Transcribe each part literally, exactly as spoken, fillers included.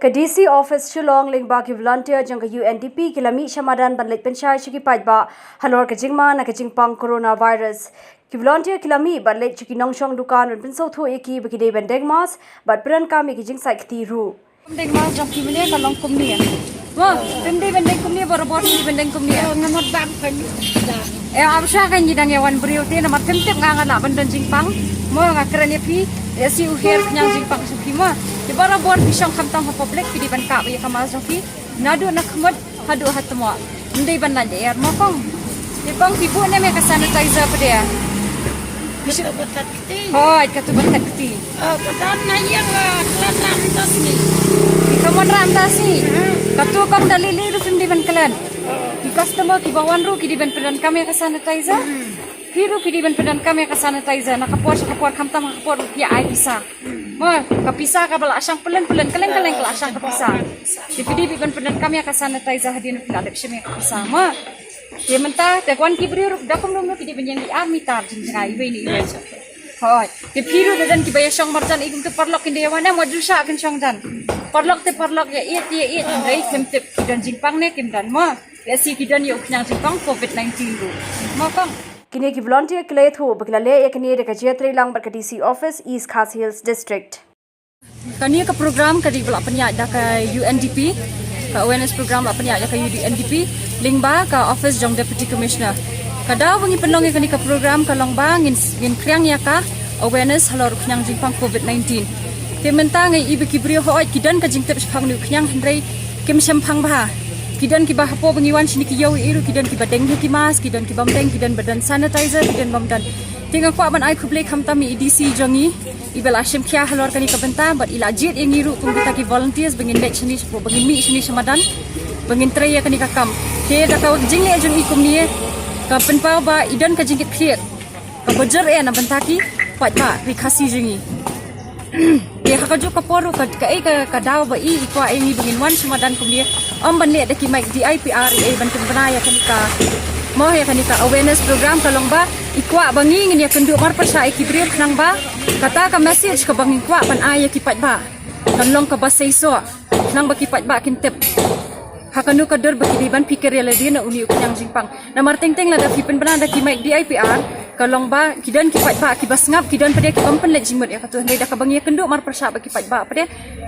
Ka D C office Shillong lyngba ki volunteer jong ka U N D P ki la mih sha madan ban leit pynshai sha ki paidbah halor ka jingma na ka jingpang coronavirus. Ki volunteer ki la mih ban leit sha ki nongshong dukan ban pynsngewthuh ïa ki ba ki dei ban deng mask bad pyndonkam ïa ki jingsait kti ruh. Deng mask jong ki mynne ka long kumne. Mo, phim dei ban deng kumne, barabor phi dei ban deng kumne. Nga mat bang phan. Eh, am sha kan ïa dang ïa wan briew te namar phim tip nga nga lah ban don jingpang. Mo, nga kren ïa phi, ïa si u her pynïang jingpang sha phi mo. Te barabor phi shong khamtam ha public phi dei ban kah ïa ka mask jong phi. Naduh na khmut haduh ha tmoh. Ym dei ban lait lyer mo kong. Te kong phi buh ne me ka sanitizer pat de. Phi shu Hoi, katu ba tat kti. Oh, ka dang na ïa ka klan ram ta sni. Ka mon ram ta sni. Katu kong da lili ruh phim dei ban klan. Ki customer ki ba wan ruh ki dei ban pyndonkam ïa ka sanitizer. Phi ruh phi dei ban pyndonkam ïa ka sanitizer. Na ka por sha ka por khamtam ha ka por ruh phi ai pisa. Mo, ka pisa ka ba la shang plen plen, kylleng kylleng ka la shang ka pisa. Te phi dei ban pyndonkam ïa ka sanitizer hadien phi la dep shim ïa ka pisa. Mo. Te mynta te wan ki briew ruh da kumno kumno ki dei ban ïeng ïa ar mitar jingjngai iwei na iwei. Hoi, te phi ruh da don ki ba ïa shong marjan i kumtu paralok kin da ïa wan em wat ju shah kin shong jan. Paralok te paralok ïa ïeit ïa ïeit hynrei kim tip ki don jingpang ne kim don mo. Ïa si ki don ïa u khñiang jingpang covid nineteen ruh. Mo kong. Kine ki volunteer ki la ïathuh ba ki la leh ïa kine da ka jingïatreilang bad ka D C office East Khasi Hills District. Kane ka program ka dei ba la pynïaid da ka U N D P, ka awareness program la pynïaid da ka U N D P lyngba ka office jong Deputy Commissioner. Ka daw ba ngi pynlong ïa kane ka program ka long ba ngin ngin kriang ïa ka awareness halor u khñiang jingpang covid nineteen. Te mynta ngi i ba ki briew hooid ki don ka jingtip shaphang une u khñiang hynrei kim shemphang bha. Ki don ki ba hapoh ba ngi wan shane ki ïew ïa i ruh ki don ki ba deng ha ki mask, ki don ki bym deng, ki don ba don sanitizer, ki don bym don. Te nga kwah ban ai khublei khamtam ïa i D C jong ngi. I ba la shim khia halor kane ka bynta bad i la jied ïa ngi ruh kum kita ki volunteers ba ngin leit shane shapoh ba ngin mih shane sha madan ba ngin trei ïa kane ka kam. Te da ka jingleh jong i kumne ka pynpaw ba i don ka jingkitkhlieh ka ba jur eh na bynta ki paidbah ri Khasi jong ngi. Te ha kajuh ka por ruh ka kaei ka ka daw ba i i kwah ïa ngi ba ngin wan sha madan kumne. Ym ban leh da ki mic D I P R i ei ban pynbna ïa kane ka mo ïa kane ka awareness program ka long ba i kwah ba ngi ngin ïa kynduh marpyrshah ïa ki briew khnang ba kata ka message ka ba ngi kwah ban ai ïa ki paidbah kan long ka ba seisoh khnang ba ki paidbah kin tip ha kano ka dur ba ki dei ban phikir ïa lade na une u khñiang jingpang. Namar teng teng lada phi pynbna da ki mic D I P R ka long ba ki don ki paidbah ki ba sngap ki don pat de ki bym pynleit jingmut ïa katu hynrei da ka ba ngi ïa kynduh marpyrshah ba ki paidbah pat de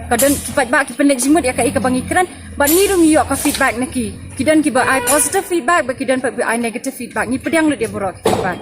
ka don ki paidbah ki pynleit jingmut ïa kaei ka ba ngi kren. Bad ngi ruh ngi ïoh ka feedback na ki. Ki don ki ba ai positive feedback bad ki don pat ba ai negative feedback. Ngi pdiang lut ïa baroh ki feedback.